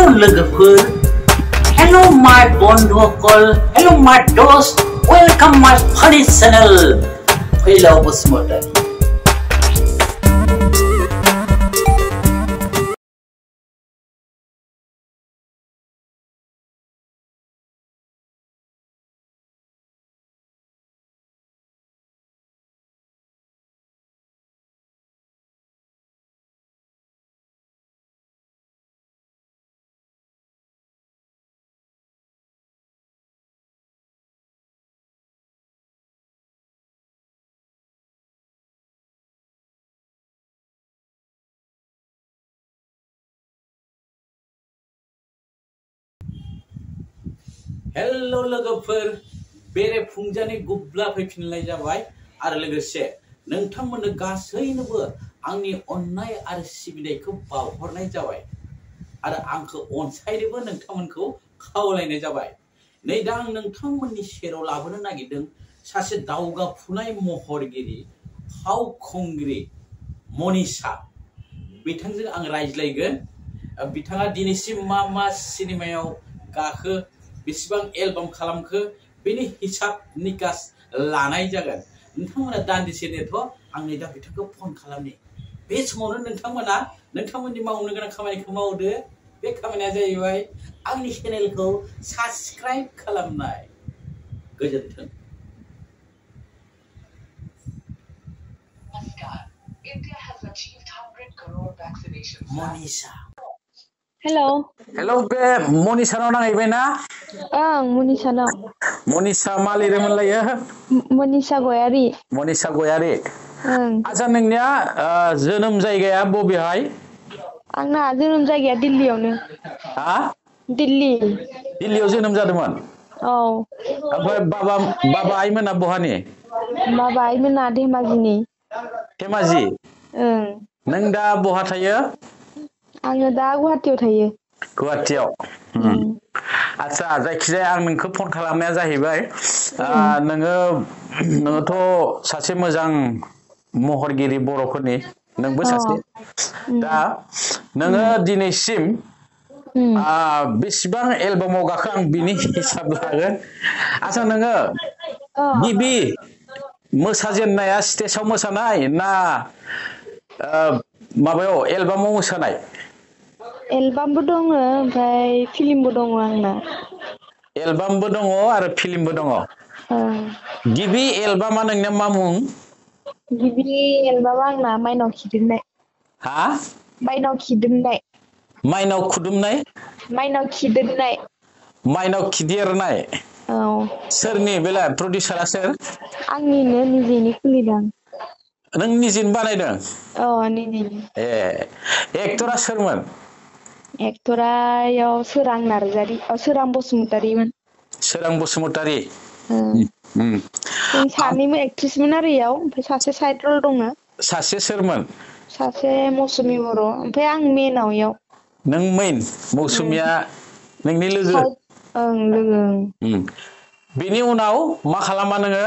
Hello लोगोफोर, Hello my बंधुफोर, Hello my दोस्त, Welcome my funny channel. फैलाव बसुमतारी। हेलो लोगोफोर बेरे फुंजानि गुब्ला फैफिनलाय जाबाय आरो लोगोसे नोंथांमोननो गासैनोबो आंनि अननाय आरो सिबिनायखौ बावहरनाय जाबाय आरो आंखौ अनसायनोबो नोंथांमोनखौ खावलायनाय जाबाय। नै दा आं नोंथांमोननि सेराव लाबोनो नागिरदों सासे दावगाफुनाय महरगिरि फावखुंग्रि मनीषा बिथांजों आं रायज्लायगोन। बिथाङा दिनैसिम मा सिनेमायाव गाखो बेसेबां एलबाम खालामखो बेनि हिसाब निकास लानाय जागोन। नोंथांमोना दान्दिसे नेथ' आंनि दा बिथांखौ फन खालामनि। बे समावनो नोंथांमोना नोंथांमोननि मावनो गोनां खामानिखौ मावदो। बे खामानिया जाहैबाय आंनि चेनेलखौ साबस्क्राइब खालामनाय। गोजोन्थों। India has achieved 100 crore vaccinations. Manisha. Hello hello बे मनीषानाव नांहैबाय ना? ओं मनीषानाव। मनीषा मा लिरोमोनलायो? मनीषा गयारी। मनीषा गयारी। ओं। आच्छा नोंनिया जोनोम जायगाया बबेहाय? आंना जोनोम जायगाया दिल्लीयावनो। हा? दिल्ली। दिल्लीयाव जोनोम जादोंमोन? औ। ओमफ्राय बाबा आइमोना बहानि? बाबा आइमोना धेमाजिनि। धेमाजि? ओं। नों दा बहा थायो? आङो दा गुवाहाटीयाव थायो। गुवाहाटीयाव? आच्छा जायखिजाया आं नोंखौ फन खालामनाया जाहैबाय नोङोथ' सासे मोजां महरगिरि बर'फोरनि नोंबो सासे। दा नोङो दिनैसिम बेसेबां एलबामाव गाखो आं बिनि हिसाब लागोन। आच्छा नोङो गिबि मोसाजेननाया स्टेजाव मोसानाय ना माबायाव एलबामाव मोसानाय? एलबामबो दङ ओमफ्राय फिल्मबो दङ आंना। एलबामबो दङ आरो फिल्मबो दङ। गिबि एलबामा नोंना मा मुं? गिबि एलबामा आंना माइनाव खिदिरनाय। हा? माइनाव खिदिरनाय। माइनाव खुदुमनाय? माइनाव खिदिरनाय। माइनाव खिदेरनाय? औ। सोरनि बेलाय प्रडिउसारा सोर? आंनिनो निजेनि खुलिदों। नों निजेनो बानायदों? अ निजेनि। ए एक्टरा सोरमोन? एक्टरा याव सोरां नार्जारि सोरां बसुमतारिमोन। सोरां बसुमतारी? जों सानैमोन एक्ट्रिसमोन आरो इयाव ओमफ्राय सासे साइड रल दङ। सासे सोरमोन? सासे मौसुमि बर' ओमफ्राय आं मेनाव इयाव। नों मेइन मौसुमिया नोंनि लोगो? ओं लोगो। बिनि उनाव मा खालामा नोङो?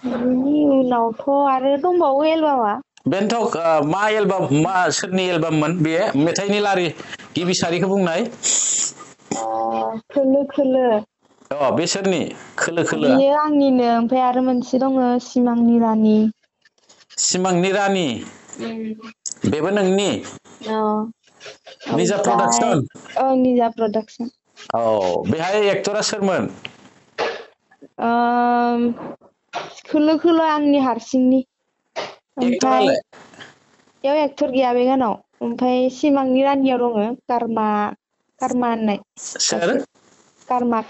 बिनि उनावथ' आरो दंबावो एलबामा। बेनोथ' मा एलबाम सोरनि एलबाममोन बे मेथाइनि लारि गिबि सारिखौ बुंनाय। खोलो खोलो। अ बे सोरनि? खोलो खोलोआ? बियो आंनिनो ओमफ्राय आरो मोनसे दङ सिमांनि रानि। सिमांनि रानि? बेबो नोंनि? औ निजा ओमफ्राय प्रडाक्सन? निजा प्रडाक्सन। औ बेहाय एक्टरा सोरमोन? खोलो खोलो आंनि हारसिंनि। ओमफ्राय एक्टरालाय? बेयाव एक्टर गैया बे गानाव ओमफ्राय सिमांनि रानियाव दङ कारमा होननाय सोर? सासे कारमा।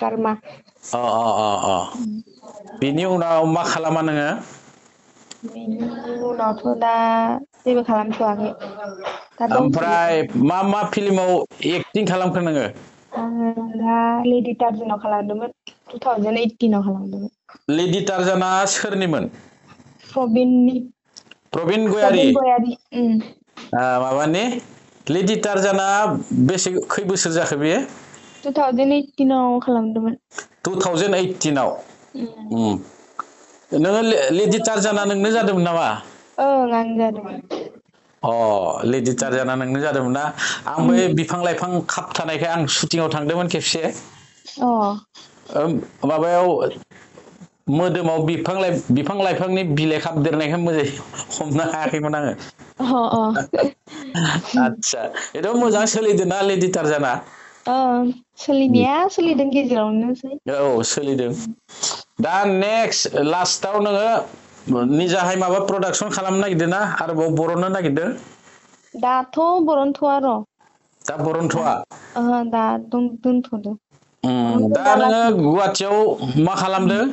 बिनि उनाव मा खालामा नोङो? बेनि उनावथ' दा जेबो खालामथ'वाखै। दा दंथ'यो। ओमफ्राय मा फिल्माव एक्टिं खालामखो नोङो? आङो दा लेडि टार्जानाव खालामदोंमोन 2018 खालामदोंमोन। लेडि टार्जाना सोरनिमोन? प्रबिननि। प्रबिन प्रबिन गयारि? गयारि। माबानि लेडि टार्जाना खै बोसोर जाखो बेयो? 2018 खालामदोंमोन। 2018 नोङो लेडि टार्जाना नोंनो जादोंमोन नामा? ओं आं जादोंमोन। लेडि टारजाना नोंनो जादोंमोन ना आं बै बिफां लाइफां खाबथानायखाय आं शुटिंआव थांदोंमोन खेबसे अ माबायाव मोदोमाव बिफां लाइफांनि बिलाइ खाबदेरनायखाय मोजाङै हमनो हायाखैमोन आङो अ आदसा बेथ' मोजां सोलिदोंना लेडि टारजाना अ सोलिनाया सोलिदों गेजेरावनोसै औ सोलिदों दा नेक्स्ट लास्टाव नोङो निजाहाय माबा प्रडाक्सन खालामनो नागिरदों ना आरोबाव बरननो नागिरदों दाथ' बरनथ'आ र' दा बरनथ'आ दा दोनथ'दो दा नोङो गुवाहाटियाव मा खालामदों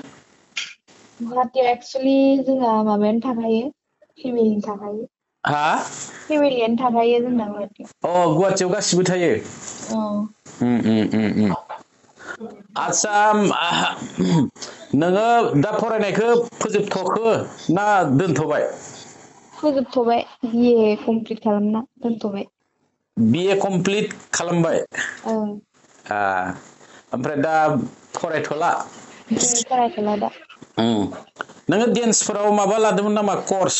गुवाहाटियाव एक्सुलि जोंहा माबायानो थाखायो फेमिलिनि थाखायो हा फेमिलियानो थाखायो जोंना गुवाहाटियाव गुवाहाटियाव गासिबो थायो आदसा नोङो दा फरायनायखौ फोजोबथ'खो ना दोनथ'बाय फोजोबथ'बाय बिए कमप्लिट खालामना दोनथ'बाय बिए कमप्लिट खालामबाय ओं ओमफ्राय दा फरायथ'ला फरायथ'ला दा नोङो डेन्सफोराव माबा लादोंमोन नामा कर्स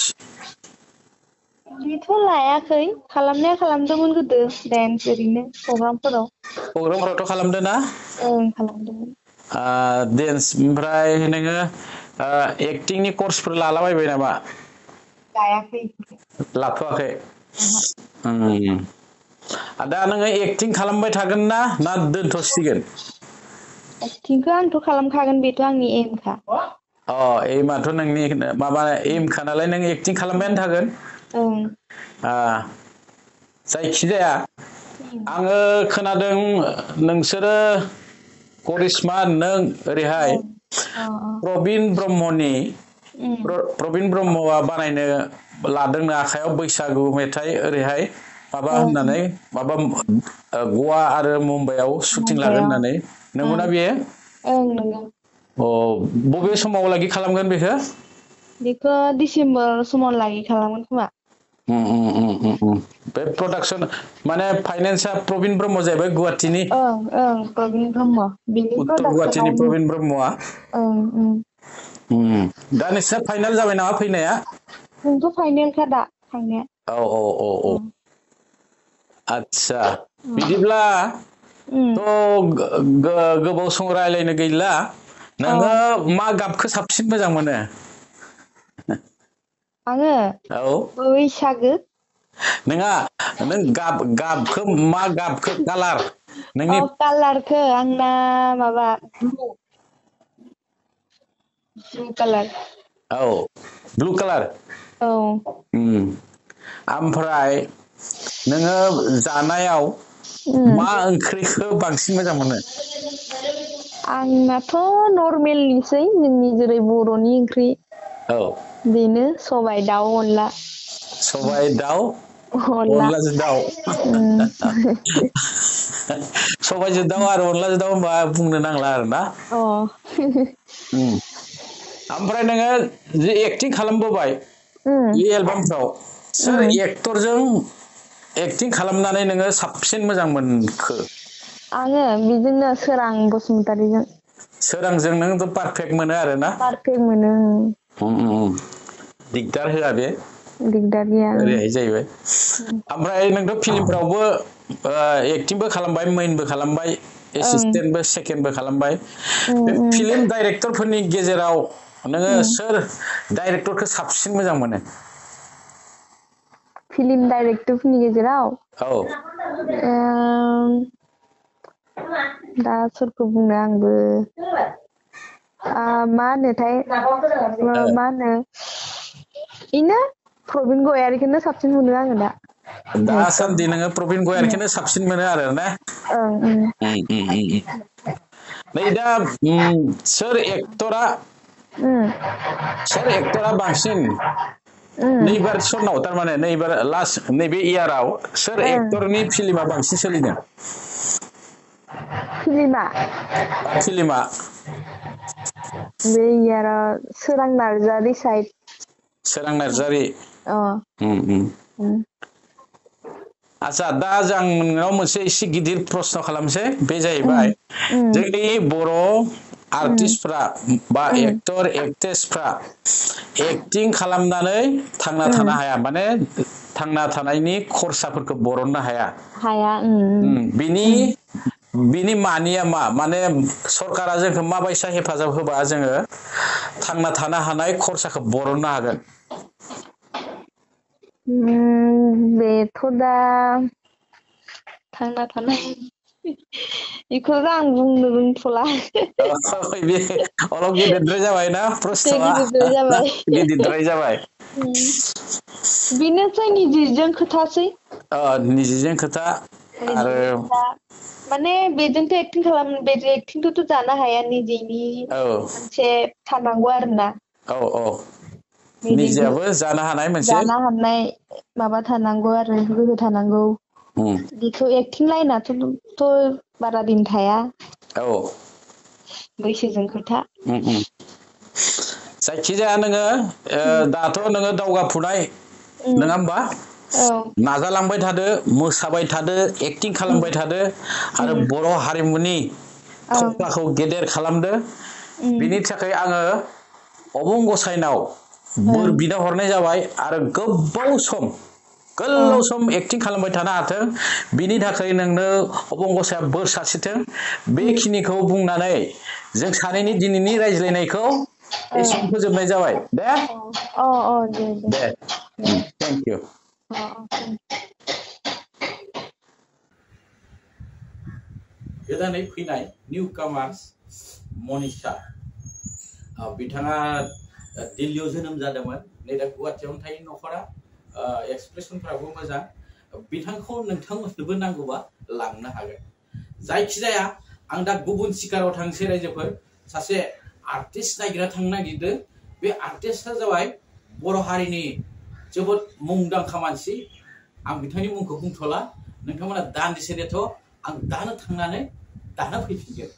बेथ' लायाखै खालामनाया खालामदोंमोन गोदो डेन्स ओरैनो प्रग्रामफोरावथ' खालामदों ना खालामदोंमोन डेन्स ओमफ्राय नोङो एक्टिंनि कर्सफोर लालाबायबाय नामा लायाखै लाथ'वाखै दा नोङो एक्टिं खालामबाय थागोन ना दोनथ'सिगोन एक्टिंखौ आंथ' खालामखागोन बेथ' आंनि एमखा एमआथ' नोंनि माबा एमखा नालाय नों एक्टिं खालामबायानो थागोन जायखिजाया आङो खोनादों नोंसोरो करिश्मा नों ओरैहाय प्रबिन ब्रह्मआ बानायनो लादोंनो आखायाव बैसागु मेथाइ ओरैहाय माबा होननानै माबा गवा आरो मुम्बाइआव शुटिं लागोन होननानै नंगौना बेयो बबे समाव लागै खालामगोन बेखौ डिसेम्बर समाव लागै खालामगोन खोमा बे प्रडाक्सन माने फाइनेन्सआ प्रबिन ब्रह्म जाहैबाय गुवाहाटिनि प्रबिन ब्रह्म बेनि उत्तर गुवाहाटिनि प्रडाक्सनावनो प्रबिन ब्रह्मआ दा नोंसोर फाइनाल जाबाय नामा फैनाया जोंथ' फाइनेलखा दा थांनाया आदसा बिदिब्लाथ' गोबाव सम रायलायनो गैला नोङो मा गाबखौ साबसिन मोजां मोनो आङो बैसागो नङा नों गाबखौ मा गाबखौ कालार नोंनि कालारखौ आंना माबा ब्लु कालार ब्लु कालार ओमफ्राय नोङो जानायाव मा ओंख्रिखौ बांसिन मोजां मोनो आंनाथ' नर्मेलनिसै जोंनि जेरै बर'नि ओंख्रि बेनो सबाइ दाउ अनला सबाइ दाउ अनलाजों दाउ सबाइजों दाउ आरो अनलाजों दाउ होनबा बुंनो नांला आरोना ओमफ्राय नोङो जि एक्टिं खालामबोबाय बे एलबामफ्राव सोर एक्टरजों एक्टिं खालामनानै नोङो साबसिन मोजां मोनखो आङो बिजोंनो सोरां बसुमतारीजों सोरांजों नोंथ' पारफेक्ट मोनो आरोना पारफेक्ट मोनो दिगदार होआ बे दिगदार गैया ओरैहाय जाहैबाय ओमफ्राय नोंथ' फिल्मफ्रावबो एक्टिंबो खालामबाय मेइनबो खालामबाय एसिसटेन्टबो सेकेन्डबो खालामबाय बे फिल्म डाइरेक्टरफोरनि गेजेराव नोङो सोर डाइरेक्टरखौ साबसिन मोजां मोनो फिल्म डाइरेक्टरफोरनि गेजेराव दा सोरखौ बुंनो आंबो मा होनोथाय मा होनो बेनो प्रबिन गयारिखौनो साबसिन मोनो आङो दासान्दि नोङो प्रबिन गयारिखौनो साबसिन मोनो आरो ना नै दा सोर एक्टरा बांसिन नैबार सनाव थारमाने नैबार लास्ट नैबे इयाराव सोर एक्टरनि फिल्मा बांसिन सोलिदों फिल्मा बे इयाराव सोरां नार्जारि साइड सोरां नार्जारि आच्छा दा आं नोंनाव मोनसे एसे गिदिर प्रश्न खालामसै बे जाहैबाय जोंनि बर' आर्टिस्टफ्रा बा एक्टर एक्ट्रेसफ्रा एक्टिं खालामनानै थांना थानो हाया माने थांना थानायनि खरसाफोरखौ बरननो हाया बिनि मानिया मा माने सरकारा जोंखौ माबायसा हेफाजाब होबा जोङो थांना थानो हानाय खरसाखौ बरननो हागोन बेथ' दा थांना थानाय बेखौ आं बुंनो रोंथ'ला बे अलप गिदिरद्राय जाबाय ना प्रस्थ'आ गिदिरद्राय जाबाय बेनोसै निजेजों खोथासै निजेजों खोथा आरो माने बेजोंथ' एक्टिं खालाम बे एक्टिंखौथ' जानो हाया निजेनि मोनसे थानांगौ आरोना निजेयाबो जानो हानाय मोनसे जानो हानाय माबा थानांगौ आरो गोहो थानांगौ बेखौ एक्टिं लाइनाथ' बारा दिन थाया बैसोजों खोथा जायखिजाया नोङो दाथ' नोङो दावगाफुनाय नङा होमबा नाजालांबाय थादो मोसाबाय थादो एक्टिं खालामबाय थादो आरो बर' हारिमुनि खंख्लाखौ गेदेर खालामदो बिनि थाखाय आङो अबं गसाइनाव बोर बिना हरनाय जाबाय आरो गोलाव सम एक्टिं खालामबाय थानो हाथों बिनि थाखाय नोंनो अबं गसाइया बोर सारस्रिथों बेखिनिखौ बुंनानै जों सानैनि दिनैनि रायज्लायनायखौ एसेयावनो फोजोबनाय जाबाय दे थेंक इउ गोदानै फैनाय निउ कामार्स मनिषा बिथाङा दिल्लीयाव जोनोम जादोंमोन नै दा गुवाहाटीयावनो थायो न'खरा एक्सप्रेसनफ्राबो मोजां बिथांखौ नोंथांमोननोबो नांगौबा लांनो हागोन जायखिजाया आं दा गुबुन सिकाराव थांसै रायजोफोर सासे आर्टिस्ट नागिरना थांनो नागिरदों बे आर्टिस्टआ जाबाय बर' हारिनि जोबोद मुंदांखा मानसि आं बिथांनि मुंखौ बुंथ'ला नोंथांमोना दान्दिसे नेथ' आं दानो थांनानै दानो फैफिनगोन